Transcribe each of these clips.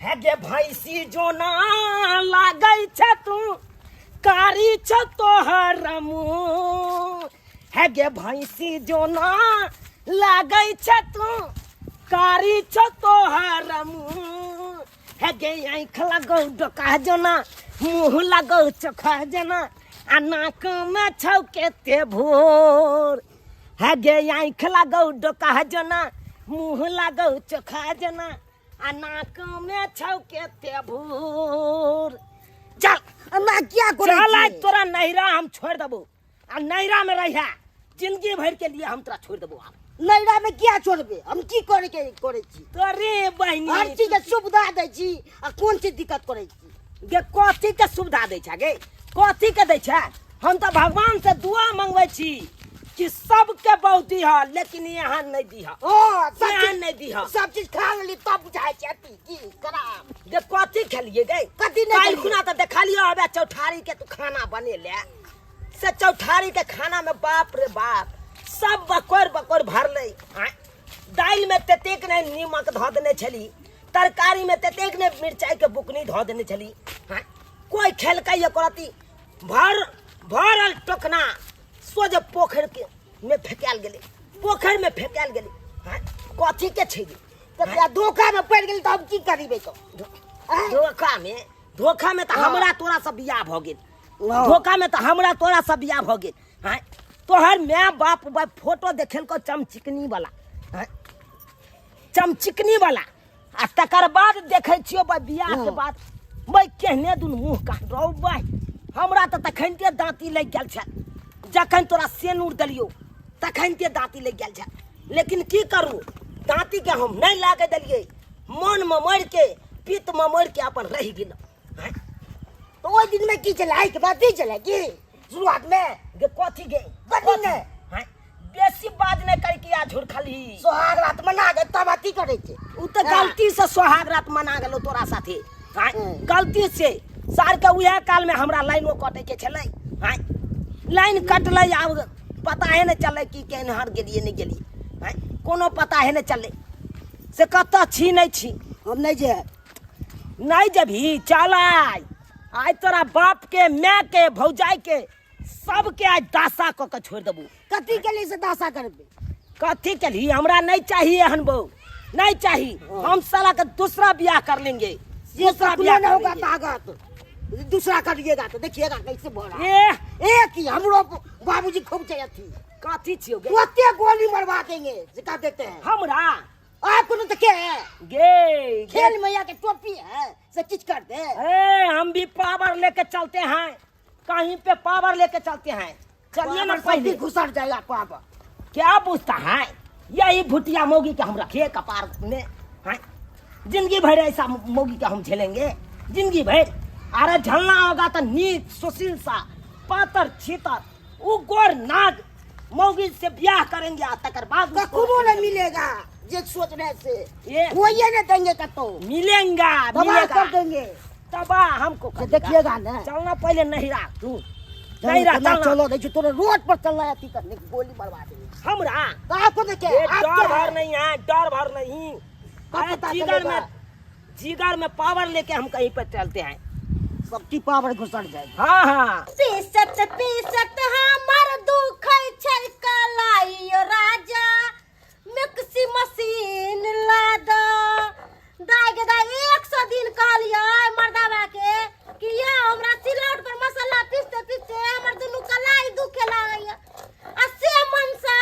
हे गे भैंसी जोना लागै छै तू कारी छौ तोहर मुँह हे गे भैंसी जोना लागै छै तू कारी छौ तोहर मुँह हे गे आँखि लगौ डोका जोना मुँह लगौ चोखा जेना आ नाकमे छौ केते भोर हे गे आँखि लगौ डोका जोना मुँह लगौ चोखा जेना आ नाकमे छौ केते भूर चल ना किया करै चल आइ छी? तोरा नैहरा हम छोड़ देबो आ नैहरा में रहिया जिंदगी भर के लिए हम तोरा छोड़ देबो आब नैहरा में किया छोड़बे हम की करे के करे छी तोरे बहिनी हर चीज के सुविधा दै छी आ कोन चीज दिक्कत करे छी गे कथी के सुविधा दै छै गे कथी के दै छै हम तऽ भगवान से दुआ मंगबै छी कि सबके बहुत दीह लेकिन यहाँ नहीं दीह ओ सब यहाँ चीज नहीं दीह सब चीज खा लेली तब बुझाइ छै अथी की कराम गे कथी खेलिए गे कथी नहि काल्हि खेलियै? खुना तऽ देखलियो हबे चौठारी के तू खाना बनेले से चौठारी के खाना में बाप रे बाप सब बकोर बकोर भरले आँय। दालि में ततेक ने नीमक धऽ देने छली तरकारी में ततेक ने मिरचाई के बुकनी धऽ देने छली आँय। कोई खेलकै एको रत्ती भर भरल टोकना सोझे पोखरि के में फेकायल गेलै पोखरि में फेकायल गेलै आँय। कथी के छै गे? तऽ तोरा धोखा में पड़ि गेल तऽ हम की करीबै तो आँय? धोखा में धोखा में तऽ हाँ। हमरा तोरा से बियाह भऽ गेल हाँ। धोखा में तऽ हमरा तोरा से बियाह भऽ गेल आँय तोहर माय बाप बाप फोटो देखेलको चमचिकनी वाला आँय चमचिकनी वाला आ तकर बाद देखै छियो बा बियाह के बाद बै केहने दुन मुँह कान रौ बै हमरा तऽ तखनते दाँती लागि गेल छल जखन तोरा सेनूर देलियौ तखनते दाँती लागि गेल छल लेकिन की करू दाँतीके हम नहि लागै देलियै मनमे मरिके पित्तमे मरिके अपन रहि गेलहुँ आँय? तऽ ओहि दिनमे की छलै आइके बाद की छलै की शुरुआतमे गे कथी गे कथी ने? आँय? बेसी बाज नहि कर कि आ झुरखलही सोहाग रात मना के तब अथी करै छै उ तऽ गलती से सोहाग रात मना गेलो तोरा साथे आँय? गलती से सार के उएह काल में हमरा लाइनो कटे के छलै आँय? लाइन कटलै आब पता है नहि चललै कि केनहर गेलियै नहि गेलियै आँय? कोनो पता है नहि चललै से कतऽ छी नहि छी हम नहि जे नहि जेबही चल आइ आइ तोरा बाप के माय के भौजाई के सबके आज दासा कऽ के छोड़ि देबू कथी के लिए से दासा करबे कथी के लिए हमरा नहीं चाहिए एहन बहू नहीं चाहिए हम साला के दूसरा ब्याह कर लेंगे ये दूसरा सब ब्याह नहीं कर होगा लेंगे। ताकत दूसरा करिएगा तो देखिएगा कैसे भर रहा है। ए एक ही हमरो बाबूजी खूब चाहिए थी कथी छियो गे ओते गोली मरवा देंगे जिका देते हैं हमरा आपको तो क्या है गे खेल मैया के टोपी है से किच कर दे ए हम भी पावर लेके चलते हैं कहीं पे पावर लेके चलते हैं चलिए ना पावर सब पहले भी घुसर जाएगा पावर क्या पूछता है यही भुटिया मोगी के हम रखे कपार में हैं? जिंदगी भर ऐसा मोगी के हम झेलेंगे जिंदगी भर अरे झलना होगा तो नीक सुशील सा पातर छीतर उ गोर नाग मौगी से ब्याह करेंगे आ तकर बाद उसको कखनो नहीं मिलेगा जे सोच रहे से ये कोई नहीं देंगे कतो मिलेगा तबाह मिलेगा कर देंगे तबाह हमको से करेगा। देखिएगा ना चलना पहले नहीं रहा तू नहीं रहा चलो चलना चलो नहीं तोरे रोड पर चलना है अथी करने की गोली मरवा देंगे हमरा तो आपको देखे ये आप डर क्या भर है? नहीं है डर भर नहीं कब अरे पता जिगर चलेगा? में जिगर में पावर लेके हम कहीं पर चलते हैं सबकी पावर घुसर जाएगी हाँ हाँ पीसत पीसत हमर दुखै छै कलाई राजा मिक्सी मशीन ला द दाय गे दाय 100 दिन कहलियै मर्दाबा के कि ये हमरा सिलौट पर मसाला पीसते पीसते हमर दुनू कलाई दुखे लागैया आ से मनसा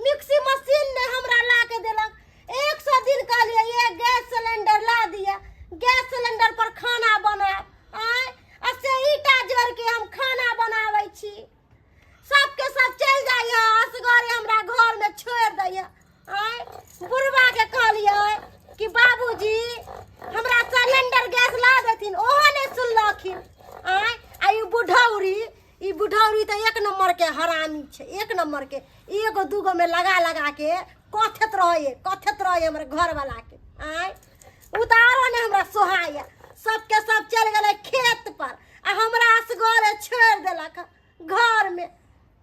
मिक्सी मशीन ने हमरा ला के देलक 100 दिन कहलियै ये गैस सिलेंडर ला दिया गैस सिलेंडर पर खाना बनायब आँय आ से ईटा जोड़ के हम खाना बनाबै छी सबके सब चलि जाइए असगरे हमरा घरमे छोड़ि दैए आँय बुढ़बाके कहलियै कि बाबूजी हमरा सिलेंडर गैस ला देथिन ओहो नहि सुनलखिन आँय आ ई बुढ़ौरी ई बुढ़ौरी तऽ एक नम्बरके हरामी छै एक नम्बरके एगो दूगो में लगा लगा के कथैत रहैए कथैत रहैए हमर घरवलाके आँय ओ तऽ आरो नहि हमरा सोहाइए सबके सब चलि गेलै खेत पर आ हमरा असगरे छोड़ि देलक घरमे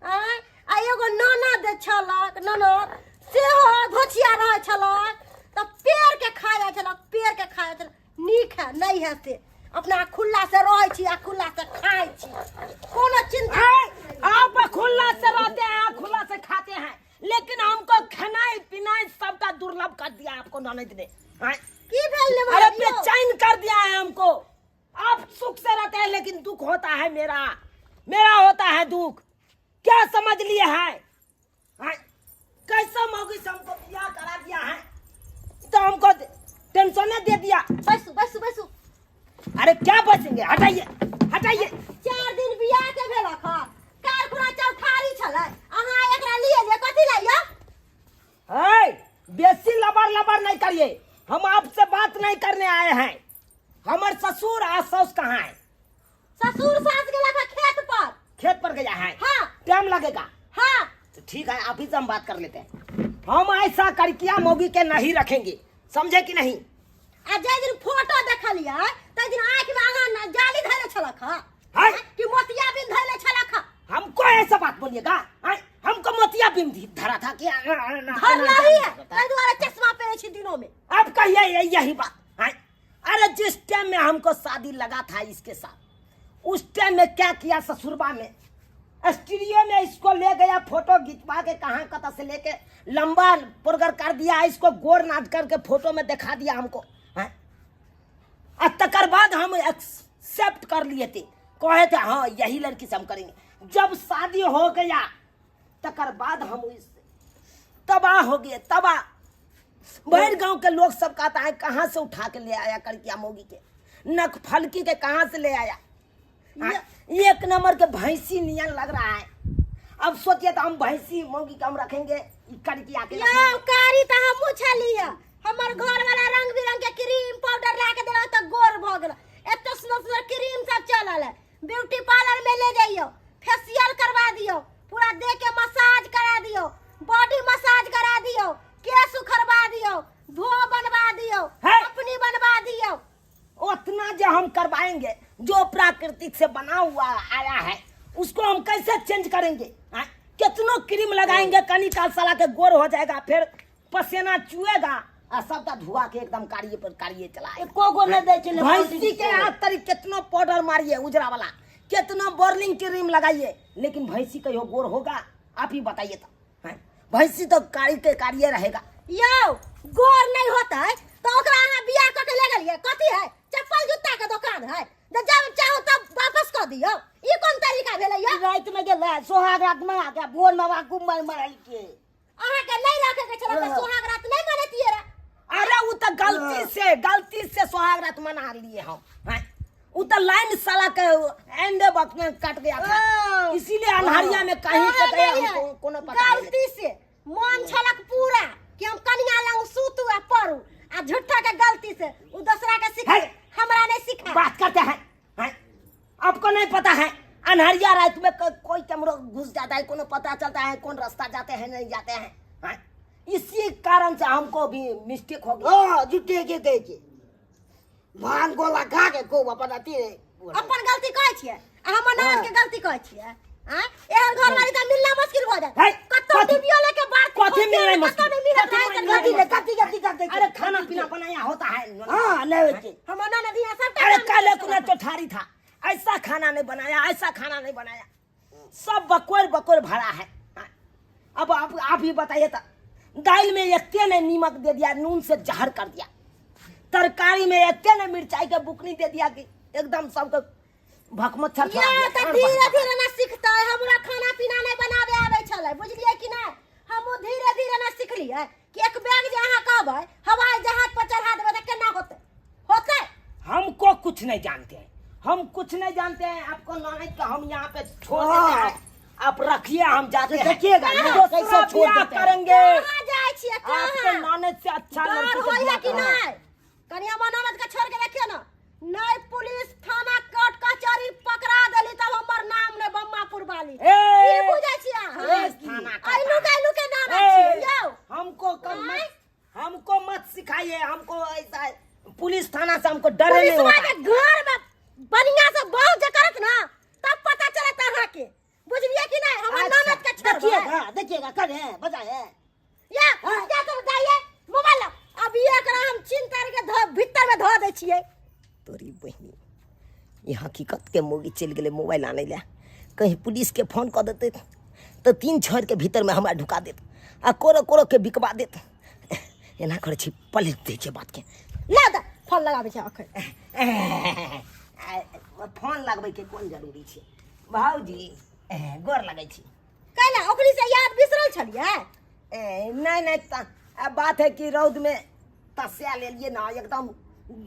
आँय आ एगो ननद छलक ननद सेहो धोछिया रहै छलक तऽ पेड़के खा जाइ छलक पेड़के खा जाइ छलक नीक ठीक है नहीं है से अपना खुला से रहै छी आ खुला से खाइ छी कोनो चिंता आए, आप खुला से रहते हैं खुला से खाते हैं लेकिन हमको खानाई पिनाई सबका दुर्लभ कर दिया आपको ननद ने आए, की भेल ने अरे भाभी यौ? बेचैन कर दिया है हमको। आप सुख से रहते हैं लेकिन दुख होता है मेरा, मेरा होता है दुख। क्या समझ लिए है? आए, कैसा मौगी से हमको ब्याह करा दिया है, तो हमको टेंशन दे दिया। बैसू बैसू बैसू। अरे क्या बचेंगे, हटाइए हटाइए। 4 दिन बियाह के भेलक हँ, काल्हि खुना चौठारी छलै, अहाँ एकरा लिए जे कथी लए यौ? है बेसी लबर लबर नहीं करिए, हम आपसे बात नहीं करने आए हैं। हमर ससुर आ सास कहाँ है? ससुर सास गेलक हँ खेत पर। खेत पर गया है? हाँ। टाइम लगेगा। हाँ। तो ठीक है, आप ही से हम बात कर लेते हैं। हम ऐसा करकिया मौगी के नहीं रखेंगे, समझे कि नहीं? आ जाहि दिन फोटो देखलियै ताहि दिन आँखि में अहाँ न जाली धैले छलक हँ है? कि मोतिया बिन धैले छलक हँ? हमको ऐसा बात बोलिएगा? हैं? हमको मोतिया बिंद धरा था कि धर रही है ताहि दुआरे चश्मा पहिरै छी दिनों में। अब कहिए यही बात हैं? अरे जिस टाइम में हमको शादी लगा था इसके साथ, उस टाइम में क्या किया ससुरबा में स्टूडियो में इसको ले गया, फोटो खिंचवा के कहाँ कत से लेके लंबा पुरगर कर दिया इसको, गोर नाच करके फोटो में दिखा दिया हमको हैं? आ तकर बाद हम एक्सेप्ट कर लिए थे, कहे थे हाँ यही लड़की से हम करेंगे। जब शादी हो गया तकर बाद हम इस तबाह हो गए, तबाह। भर गांव के लोग सब कहता है कहाँ से उठा के ले आया करकिया मोगी के, नक फलकी के कहाँ से ले आया? हाँ, एक नंबर के भैंसी नियन लग रहा है। अब सोचिए तो हम भैंसी मोगी के हम रखेंगे करकिया के? यौ कारी तऽ हमहूँ छलियै, हमर घर वाला रंग बिरंग के क्रीम पाउडर ला के देलक तऽ गोर भऽ गेल। एते सुन्दर सुन्दर क्रीम सब चलल है, ब्यूटी पार्लर में ले जइयौ, फेशियल करवा दियौ, पूरा देह के मसाज करा दियौ, बॉडी मसाज करा दियौ, केश उखड़वा दियौ, धो बनवा दियौ, है। अपनी बनवा दियौ। उतना जो हम करवाएंगे, जो प्राकृतिक से बना हुआ आया है उसको हम कैसे चेंज करेंगे? हाँ? कितनो क्रीम लगाएंगे कनी काल साला के गोर हो जाएगा, फिर पसीना चुएगा आ सबटा धुआ के एकदम कारिये पर कारिये चला। एको गो नहि दै छलै। भैंसी के हाथ तरी कितनो पाउडर मारिए उजरा वाला, कितनो बोर्लिंग क्रीम लगाइए, लेकिन भैंसी कहियो गोर होगा? आप ही बताइए तो। हैं? भैंसी तो कारी के कारिये रहेगा। यौ गोर नहीं होतै तऽ ओकरा अहाँ बियाह कऽ के ले गेलियै, कथी है चप्पल जूता के दोकान है जे जब चाहू तब वापस कऽ दियौ? ई कोन तरीका भेलै यौ? राति में गेलै सोहाग रात में आके भोर में आके घुमल मरल के। अहाँके नहीं रखे के छलै तऽ सोहाग रात नहीं मनैतियै रे। अरे वो तो गलती से सोहाग रात मना लिए हम। हैं? वो तो लाइन साला के एंड वक्त में कट गया था, इसीलिए अन्हारिया में कहीं पे गया, हमको कोनो पता नहीं। गलती से मन छलक पूरा कि हम कनिया लंग सुतू आ पड़ू, आ झूठा के गलती से उ दोसरा के सिखा है। हमरा नहीं सिखा। बात करते हैं, हैं? आपको नहीं पता है अन्हरिया रात में कोई कमरो घुस जाता है, कोनो पता चलता है कौन रास्ता जाते हैं नहीं जाते हैं, हैं? इसी कारण से हमको भी मिस्टेक हो गया। हाँ झूठे के कहै छै भांग गोला खा के खूब अपन अथी अपन गलती कहै छियै आ हमर ननद के गलती कहै छियै? आँय? एहन घर वाली तऽ मिलना मुश्किल भऽ जायत। है, कतौ कथी- डिबियो लेके बात कथी मिलना मुश्किल? कतौ नहि मिलत कथी रहै मिलना कथी तऽ ने कथी कथी करतै? अरे खाना पीना बनाया होता है। हाँ नहीं होइ छै। हमर ननद यहाँ सबटा अरे काम कल करै कुना छलक। चौठारी था, ऐसा खाना नहीं बनाया, ऐसा खाना नहीं बनाया, सब बकोर बकोर भरा है। हाँ। अब आप ही बताइए तो दाल में एते ने नीमक दे दिया, नून से जहर कर दिया, तरकारी में एते ने मिर्चाई के बुकनी दे दिया कि एकदम सबके भकमच्छर छोड़ा या दिया। तऽ कान धीरे बहका। धीरे ना सीखतै। हमरा खाना पीना नहि बनाबे आबै छलै, बुझलियै कि नहि? हमहूँ धीरे धीरे ना सिखलियै कि एक बैग जे अहाँ कहबै हवाई जहाज पर चढ़ा देबै तऽ केना होतै? होतै? हमको कुछ नहीं जानते हैं, हम कुछ नहीं जानते हैं। आपको नॉलेज का हम यहाँ पे छोड़ देते हैं, आप रखिए, हम जाते हैं। देखिएगा ना, दूसरा कैसे छोड़ ब्याह देते हैं। करेंगे। कहाँ जाइ छियै? आपके कहाँ नॉलेज से अच्छा डर लड़की से होइए ब्याह कि करेंगे। नहि? कनि हमर ननद के छोड़ के देखियौ ने, नहि पुलिस थाना कोर्ट कचहरी पकड़ा देली तब हमर नाम ने बम्मापुर वाली। ए! की बुझै छियै अहाँ? पुलिस थाना का ऐलू कैलू के ननद ए! छियै यौ। हमको कम आँय? मत, हमको मत सिखाइए, हमको ऐसा पुलिस थाना से हमको डर नहीं पुलिसवा होता। के घर में बढ़िया से बहुत जे करत ना तब पता चलत अहाँके, बुझलियै कि नहि? हमर अच्छा, ननद के छोड़बै। देखिएगा देखिएगा करे बताए या या तो बताइए मोबाइल लाओ। अभी एकरा हम छीन तार के धो भीतर में धो दै छियै। तोरी बहिनी ई हकीकतके मौगी चलि गेलै मोबाइल आनै लए कहीं पुलिसके फोन कऽ देतै तऽ तीन छड़के भीतरमे हमरा ढुका देत आ कोरो कोरोके बिकबा देत एना करै छी पलटि दै छै बातके ला दे फोन लगाबै छै अखन फोन लगबैके कोन जरूरी छै भाउजी गोर लगै छी कैला ओकरी से याद बिसरल छलियै नहि नहि बात है कि रौदमे तस्या लेलियै ने एकदम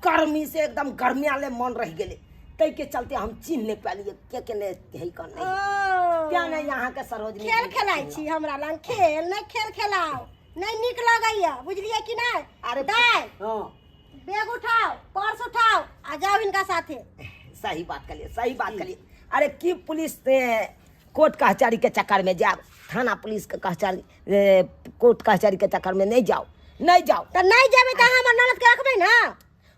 गर्मी से एकदम गर्मिया ले मन रहि गेलै ताहिके चलते हम चिन्ह नहि पालियै के के नहि है कन नहि क्या नहीं यहाँ के सरोजनी खेल खेलाइ छी हमरा लग खेल नहि खेल खेलाउ नहि नीक लगैया बुझलियै कि नहि अरे दाइ हाँ बैग उठाओ पर्स उठाओ आ जाओ इनका साथे सही बात करिए सही बात करिए अरे की पुलिस कोर्ट कचहरी के चक्कर में जाओ थाना पुलिस के कचहरी कोर्ट कचहरी के चक्कर में नहीं जाओ नहीं जाओ तऽ नहि जेबै तऽ अहाँ हमर ननद के रखबै ने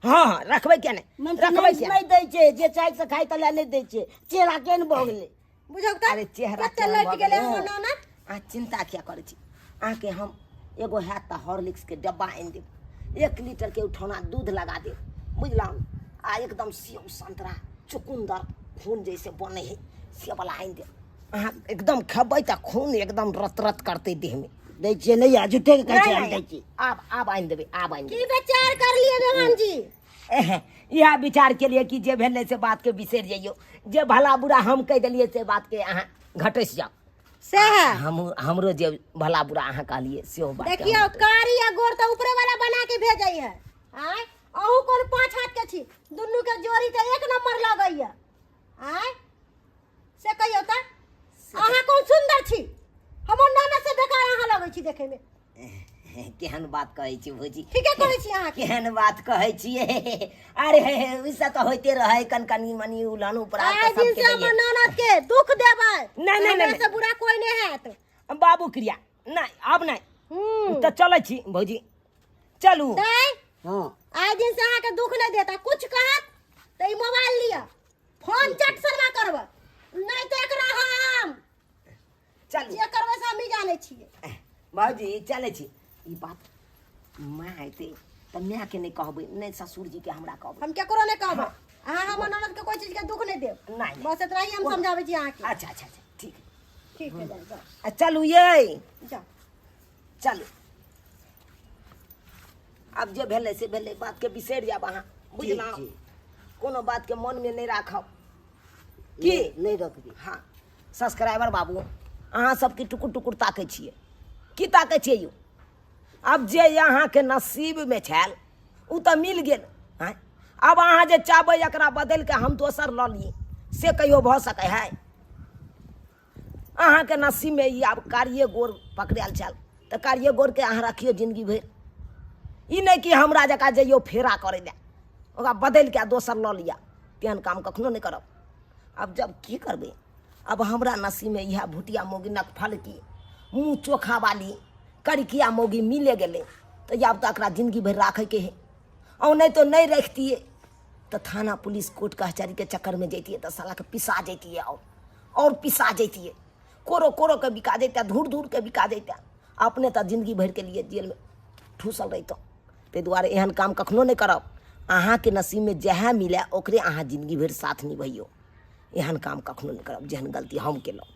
हाँ हाँ रखबै किया नहीं मन रखबै किया नहि दै छै जे चाय से खाय तले नहि दै छै चेहरा केहन भऽ गेलै बुझौ तऽ अरे चेहरा कते केहन लटि भऽ गेलै गेलै? हमर ननद अहाँ चिन्ता किया करै छी अहाँके हम एगो हैत तऽ हॉर्लिक्सके डब्बा आनि देब एक लीटरके उठौना दूध लगा देब बुझलहुँ आ एकदम सेब संतरा चुकुन्दर खून जैसे बनै है से वाला आनि देब अहाँ एकदम खेबै तऽ खून एकदम रत रत करतै देहमे दै छियै नहि आ झूठे के कहै नहि, छै हम नहि, दै छी आब आब आनि देबै आब आनि की देबै विचार करलियै रोहन जी इएह विचार केलियै कि जे भेलै से बातके बिसरि जइयौ जे भला बुरा हम कहि देलियै से बातके अहाँ घटसि जाउ से है हम हमरो जे भला बुरा अहाँ कहलियै सेहो बात देखियौ कारी आ गोर तऽ ऊपरे वाला बना के भेजै है आँय अहूँ कोन पाँच हाथ के छी दुनू के जोड़ी तऽ एक नंबर लगैया आँय से कहियौ तऽ अहाँ कोन सुन्दर छी हमर नाना से बेकार अहाँ लगै छी देखै मे केहन बात कहै छी भौजी ठीके कहै छी अहाँके केहन बात कहै छियै अरे हे हे ई सब तऽ होइते रहै कन कनी मनी उलन उपरा आइ दिन से हमर ननद के दुख देबै नहि, नहि, हमरा नहि। से बुरा कोई नहि हैत बाबू क्रिया नहि आब नहि हूँ तऽ चलै छी भौजी चलू दाइ हँ आइ दिन से अहाँके दुख नहि देता कुछ कहत तऽ ई मोबाइल लिअ फोन चट शर्मा करबै नहि तऽ एकरा हम चलू जे करबै से हमही जानै छियै भौजी चलै छी ई बात माँ अयतै तऽ मायके नहि कहबै नहि ससुरजीके हमरा कहबै हम केकरो नहि कहबै अहाँ हमर ननद के कोई चीज के दुख नहि देब नहि, नहि। बस इतना ही हम समझाबै छी अहाँके अच्छा अच्छा अच्छा ठीक ठीक है जाओ जाओ आ चलू यै जाओ चलू आब जे भेलै से भेलै बातके बिसरि जायब अहाँ बुझलहुँ ठीक। कोनो बातके मनमे नहि राखब की नहि रखबै हाँ सब्सक्राइबर बाबू अहाँ सबके टुकुर टुकुर ताकै छियै की ताकै छियै यौ आब जे अहाँके नसीबमे छल ओ तऽ मिल गेल आँय आब अहाँ जे चाहबै एकरा बदलि कऽ हम दोसर लऽ ली से कहियो भऽ सकै है अहाँके नसीबमे ई आब कारिए गोर पकड़ायल छल तऽ कारिए गोरके अहाँ रखियौ जिन्दगी भरि ई नहि कि हमरा जकाँ जइयौ फेरा करै लए ओकरा बदलि कऽ दोसर लऽ लिअ तेहन काम कखनो नहि करब आब जब की करबै आब हमरा नसीबमे इएह भुटिया मौगी नकफलकी मुँह चोखा वाली करिकिया मौगी मिले गेलै तऽ आब तऽ एकरा जिन्दगी भरि राखैके हइ और नहीं तो नहीं रखतिए तो थाना पुलिस कोर्ट कचहरी के चक्कर में जैतिए तो साला के पिसा जैतिए और पिसा जैतिए कोरो कोरो के बिका जैते धूर धूर के बिका जैते अपने तो जिंदगी भर के लिए जेल में ठूसल रहितहुँ ताहि दुआरे एहन काम कखनो नहि करब अहाँके नसीबमे जएह मिले ओकरे अहाँ जिंदगी भरि साथ निभैयौ एहन काम कखनो नहि करब जेहन गलती हम केलहुँ।